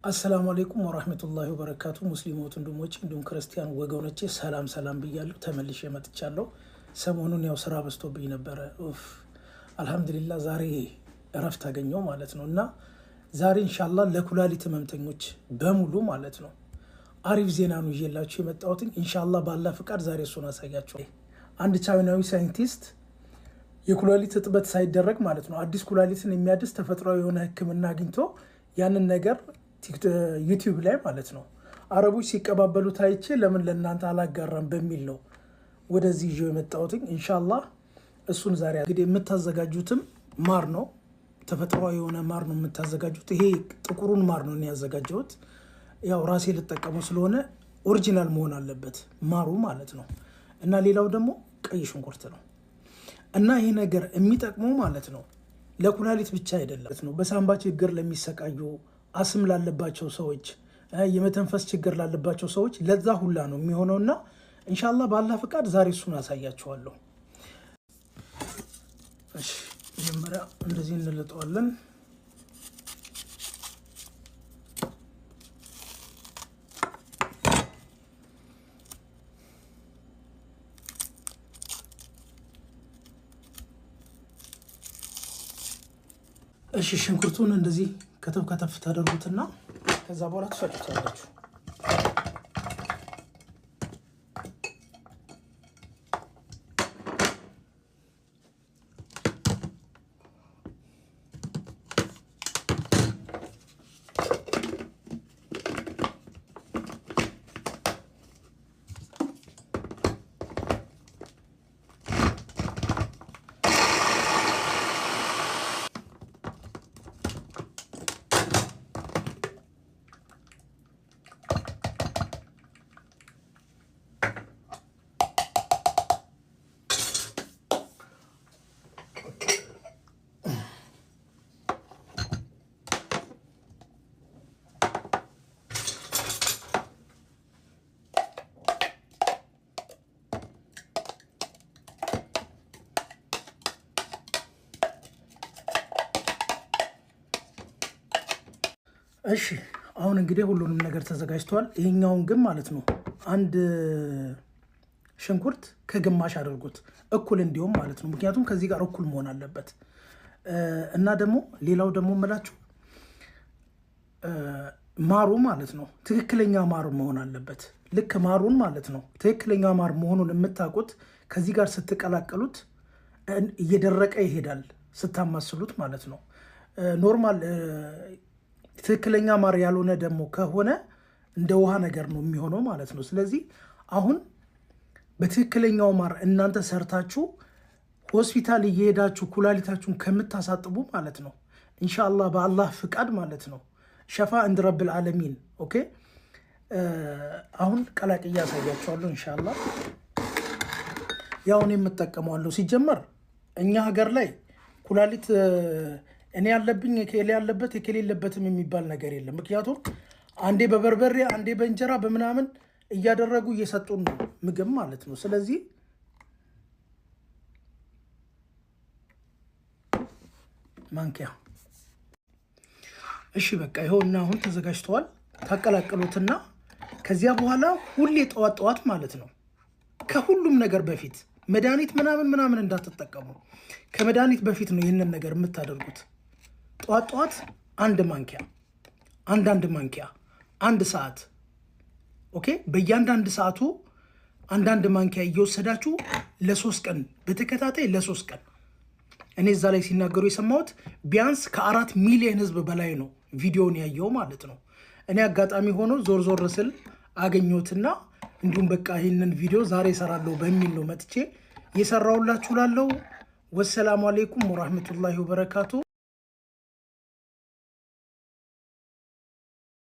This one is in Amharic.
السلام عليكم ورحمة الله وبركاته። ሙስሊሞች ወንድሞቼ፣ እንዲሁም ክርስቲያን ወገኖቼ ሰላም ሰላም ብያለሁ። ተመልሼ መጥቻለሁ። ሰሞኑን ያው ስራ በዝቶብኝ ነበረ። ኡፍ አልሐምዱሊላህ ዛሬ እረፍት አገኘው ማለት ነው። እና ዛሬ ኢንሻአላህ ለኩላሊት ህመምተኞች በሙሉ ማለት ነው አሪፍ ዜና ነው ይዤላችሁ የመጣሁትን። ኢንሻአላህ ባላ ፍቃድ ዛሬ እሱን አሳያችኋለሁ። አንድ ቻይናዊ ሳይንቲስት የኩላሊት እጥበት ሳይደረግ ማለት ነው አዲስ ኩላሊትን የሚያድስ ተፈጥሯዊ የሆነ ሕክምና አግኝቶ ያንን ነገር ዩቲዩብ ላይ ማለት ነው አረቦች ሲቀባበሉት አይቼ ለምን ለእናንተ አላጋራም በሚል ነው ወደዚህ ይዤው የመጣሁትኝ። ኢንሻአላህ እሱን ዛሬ እንግዲህ የምታዘጋጁትም ማር ነው፣ ተፈጥሯዊ የሆነ ማር ነው የምታዘጋጁት። ይሄ ጥቁሩን ማር ነው እኔ ያዘጋጀሁት። ያው ራሴ ልጠቀመው ስለሆነ original መሆን አለበት ማሩ ማለት ነው። እና ሌላው ደግሞ ቀይ ሽንኩርት ነው። እና ይሄ ነገር የሚጠቅመው ማለት ነው ለኩላሊት ብቻ አይደለም ነው። በሳምባ ችግር ለሚሰቃዩ፣ አስም ላለባቸው ሰዎች፣ የመተንፈስ ችግር ላለባቸው ሰዎች ለዛ ሁላ ነው የሚሆነውና ኢንሻአላህ በአላህ ፍቃድ ዛሬ እሱን አሳያችኋለሁ። እሺ መጀመሪያ እንደዚህ እንልጠዋለን። እሺ ሽንኩርቱን እንደዚህ ከተፍ ከተፍ ታደርጉትና ከዛ በኋላ ትፈጩታላችሁ። እሺ አሁን እንግዲህ ሁሉንም ነገር ተዘጋጅቷል። ይሄኛውን ግን ማለት ነው አንድ ሽንኩርት ከግማሽ አድርጉት እኩል እንዲሁም ማለት ነው። ምክንያቱም ከዚህ ጋር እኩል መሆን አለበት። እና ደግሞ ሌላው ደግሞ የምላችሁ ማሩ ማለት ነው ትክክለኛ ማር መሆን አለበት። ልክ ማሩን ማለት ነው ትክክለኛ ማር መሆኑን የምታውቁት ከዚህ ጋር ስትቀላቀሉት እየደረቀ ይሄዳል ስታማስሉት ማለት ነው። Normal ትክክለኛ ማር ያልሆነ ደግሞ ከሆነ እንደ ውሃ ነገር ነው የሚሆነው ማለት ነው። ስለዚህ አሁን በትክክለኛው ማር እናንተ ሰርታችሁ ሆስፒታል እየሄዳችሁ ኩላሊታችሁን ከምታሳጥቡ ማለት ነው ኢንሻአላህ በአላህ ፍቃድ ማለት ነው شفاء عند رب العالمين። Okay አሁን ቀላቅዬ አሳያችኋለሁ ኢንሻአላህ። ያው እኔ የምጠቀመዋለሁ ሲጀመር እኛ ሀገር ላይ ኩላሊት እኔ ያለብኝ የኬሌ ያለበት የኬሌ የለበትም የሚባል ነገር የለም። ምክንያቱም አንዴ በበርበሬ አንዴ በእንጀራ በምናምን እያደረጉ እየሰጡን ነው ምግብ ማለት ነው። ስለዚህ ማንኪያ እሺ በቃ ይኸውና አሁን ተዘጋጅተዋል። ታቀላቅሉትና ከዚያ በኋላ ሁሌ ጠዋት ጠዋት ማለት ነው ከሁሉም ነገር በፊት መድኃኒት ምናምን ምናምን እንዳትጠቀሙ። ከመድኃኒት በፊት ነው ይህንን ነገር የምታደርጉት። ጠዋት ጠዋት አንድ ማንኪያ አንዳንድ ማንኪያ አንድ ሰዓት okay፣ በእያንዳንድ ሰዓቱ አንዳንድ ማንኪያ እየወሰዳችሁ ለ3 ቀን በተከታታይ ለ3 ቀን። እኔ እዛ ላይ ሲናገሩ የሰማሁት ቢያንስ ከ4 ሚሊዮን ህዝብ በላይ ነው ቪዲዮን ያየው ማለት ነው። እኔ አጋጣሚ ሆኖ ዞር ዞር ስል አገኘሁትና እንዲሁም በቃ ይህንን ቪዲዮ ዛሬ እሰራለሁ በሚል ነው መጥቼ የሰራሁላችሁ። ላለው ወሰላሙ አሌይኩም ወራህመቱላሂ ወበረካቱ።